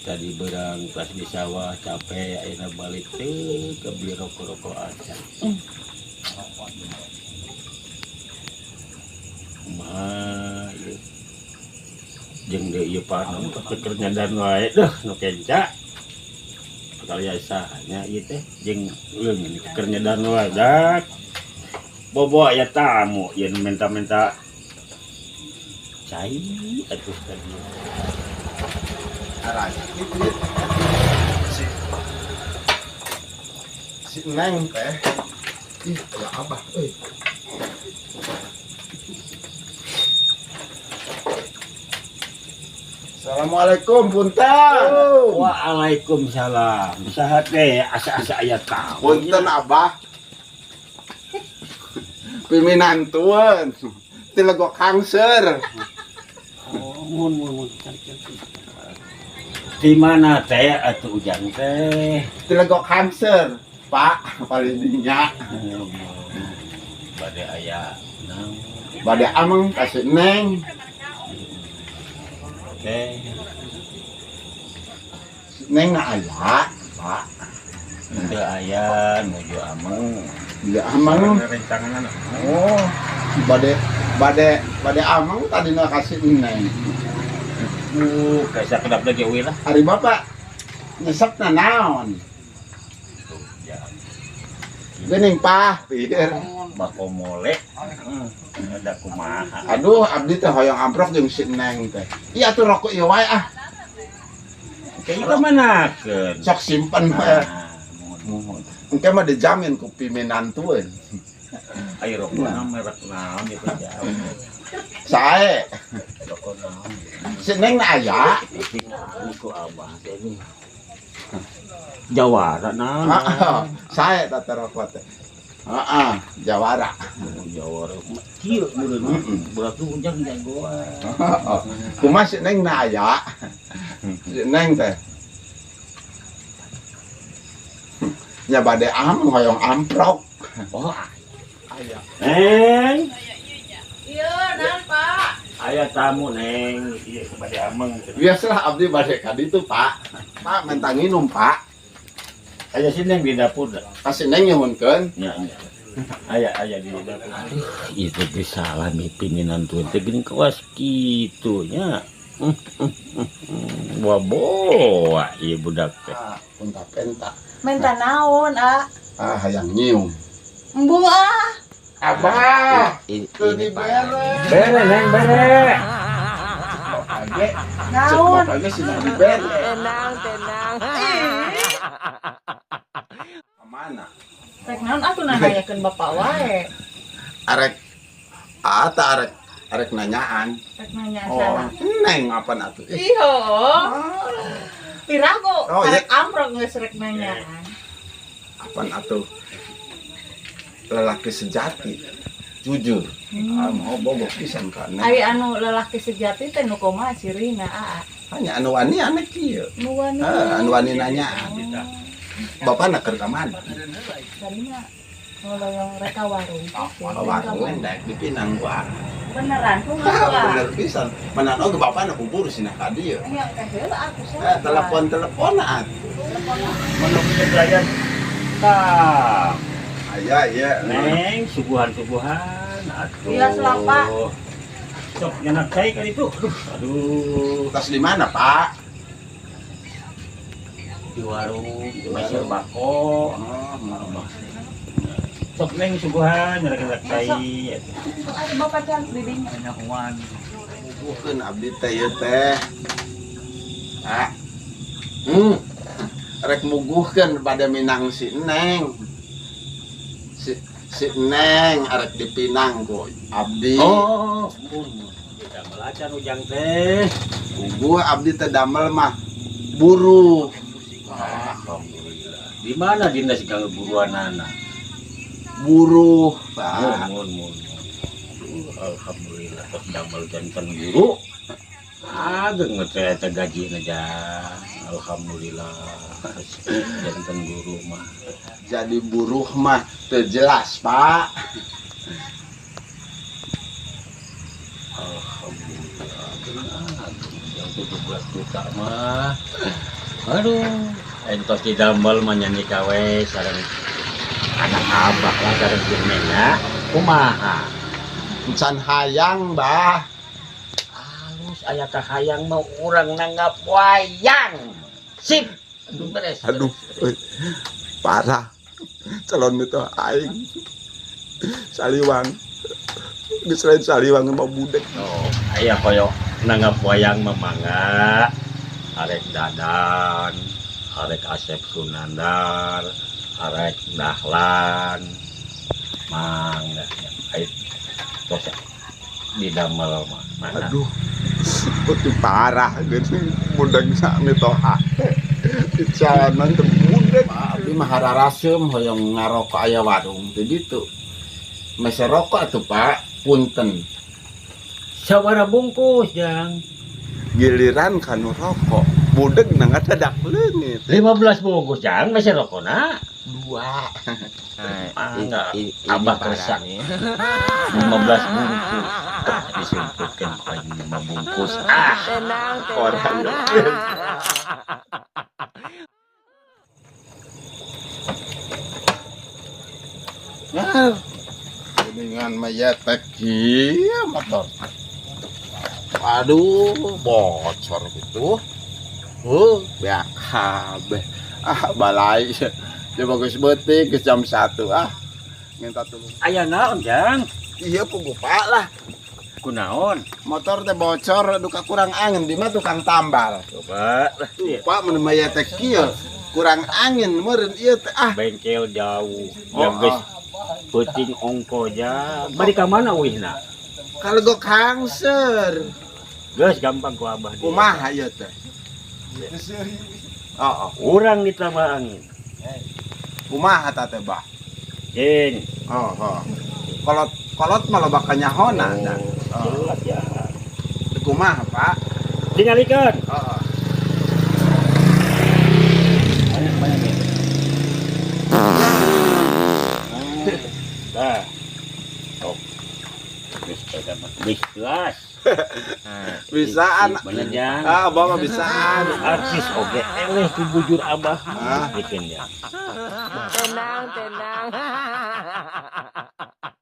Tadi berang pas di sawah capek, ayeuna balik teh ke beli rokok-rokok aja. Kumaha ieu? Jeung deui ieu panon keur nyadan wae deuh nu kenca. Kali nya ieu teh jeung leungeun keur nyadan wae dak. Bobo aya tamu ieu minta-minta cai atuh tadi. Aranya gitu si si Neng teh. Ih, ya abah euy. Assalamualaikum punten. Waalaikumsalam. Saha teh asa-asa aya tamu. Punten abah. Piminantueun. Ti Legok Hangser. Oh, mun mun mun. Di mana teh atuh ujang teh? Ti Legok Hangser, Pak, paling dinya. Bade aya naon? Bade ameng ka si Neng. Teh. Si Neng na aya, Pak. Teu aya nuju ameng. Iya ameng. Rencangan. Oh, bade bade bade ameng tadi na kasih Neng. Kayak kedap lagi euy lah. Ari bapak nyesep na naon? Tuh, ya. Geuning pah, pikir. Bako mole. Ada kumaha. Aduh, abdi teh hoyong amprok jeung si Neng teh. Iya atuh rokok ieu wae ah. Kayaknya manakeun. Sok simpen wae. Muhun. Engke mah dijamin ku piminantueun. Ayo rokokna merek naon itu jauh. Sae. Rokok naon. Si Neng na aya. Ku abah teh ini. Jawara naon. Heeh. Sae tah teh rokok teh. Heeh, jawara. Oh, jawara. Kieu meureun. Berarti ujang jagoan. Heeh. Kumaha si Neng na aya? Si Neng teh. Nya bade ameng hoyong amprok. Oh, aya. Neng. Iya, naon, Pak? Aya tamu, Neng. Ieu bade ameng. Biasalah abdi bade ka ditu, Pak. Pak minta nginum, Pak. Aya si Neng di dapur dah. Ka si Neng nyuhunkeun. Nya, nya. Aya aya di dapur. Aduh, itu teh salah mimpi minantueun teh geuning kawas kitu nya. Boa ieu budak teh. Ah, punta penta. Minta naon, ah? Ah, hayang nyium. Embung ah. Abah, teu Ini dibere. Bere, Neng, bere. Bapak ge, cek Naon? bapak ge sina dibere. Tenang, tenang. Mana? Rek naon atuh nanyakeun bapak wae. Arek ah tah arek arek nanyaan. Rek nanya Oh, saha? Neng apaan atuh? Ih, Iya. Pirago, Oh, iya. arek amprok geus rek nanyaan. Apaan atuh? Lelaki sejati, jujur. Ah, mau bogoh pisan ka Neng. Ari anu lelaki sejati teh nu kumaha cirina, aa? Hanya anu wani ane kieu. Nu wani. Ah, anu wani nanyaan. Bapak nak keur ka mana? Tadi mah ngoloyong rek ka warung. Ka warung daek dipinang ku ah. Beneran ku ngawa. Bener pisan. Mana oge bapak nak kubur sinah ka dieu. Nya teh heula atuh Eh, telepon-telepon atuh. Telepon. Menunggu pelayan. Tah. Aya ieu. Neng, suguhan-suguhan atuh. Iya, selapa. Sok nyenak cai kan itu. Aduh, aduh. Tas di mana, Pak? Di warung, masih bako. Oh, Sok Neng suguhan nyenak cai. Sok atuh bapak can di dinya. Bukan abdi teh ieu teh. Ah. Rek muguhkeun pada minang si Neng. Si si Neng arek dipinang ku abdi. Oh, mun. Tidak melacan ujang teh. Puguh abdi teh damel mah buruh. Alhamdulillah. Di mana dinas kalau buruanana? Buruh, Pak. Mun, mun, mun. Aduh, alhamdulillah tos damel janten guru. Ageng teh eta gajina jang. Alhamdulillah. Janten guru mah. Jadi buruh mah teu jelas, Pak. Alhamdulillah, yang 17 juta mah. Aduh, entos didamel mah nya nikah we sareng anak abah lah, sareng si Neng nya. Kumaha? Can hayang, Bah. Halus aya kahayang mah urang nanggap wayang. Sip. Beres. Aduh, beres. Euy. Parah. Calon itu aing. Saliwang. Geus lain saliwang mah budek. Oh, aya koyo nanggap wayang mah mangga. Arek Dadan, arek Asep Sunandar, arek Dahlan. Mangga aya tos didamel mah. Mangga. Aduh. Itu parah geuning budek sami toha. Di jalanan teh budek. Pak, abdi mah hararaseum hoyong ngarokok aya warung teh ditu. Meser rokok atuh, Pak. Punten. Sabaraha bungkus, Jang? Giliran kanu rokok, budek na ngadadak leungit. 15 bungkus, Jang, meser rokona. Dua. Mangga. Abah kersa. 15 bungkus. Disumputkeun ku aing 5 bungkus. Ah, Tenang, Orang. tenang. Nah, geningan mah yetek ieu motor. Aduh, bocor gitu. Beak kabeh. Ah, balai. Dia bagus beutik geus jam 1 ah. Minta tolong. Aya naon, Jang? Iya puguh Pak lah. Kunaon? Motor teh bocor duka kurang angin di mah tukang tambal. Coba. Tuh, Pak mun mah yetek kieu kurang angin meureun ieu teh ah. Bengkel jauh. Ya Oh, geus ah. peuting ongko, Jang. Bari ka mana uihna? Kalegok hangser. Geus gampang ku abah dia. Kumaha ieu teh? Oh, oh. Urang ditambah angin. Kumaha ta teh, Bah? Jing. Oh, oh. Kolot kolot mah loba kanyahona da. Oh, jelas ya. Kumaha, Pak? Tingalikeun. Oh, oh. Banyak banyak ya. Dah. Tok. Geus eta mah. Geus jelas. Bisaan. Bener, Jang. Ah, abah mah bisaan. Artis oge eleh ku bujur abah. Ah. Bikin ya. Tenang, tenang.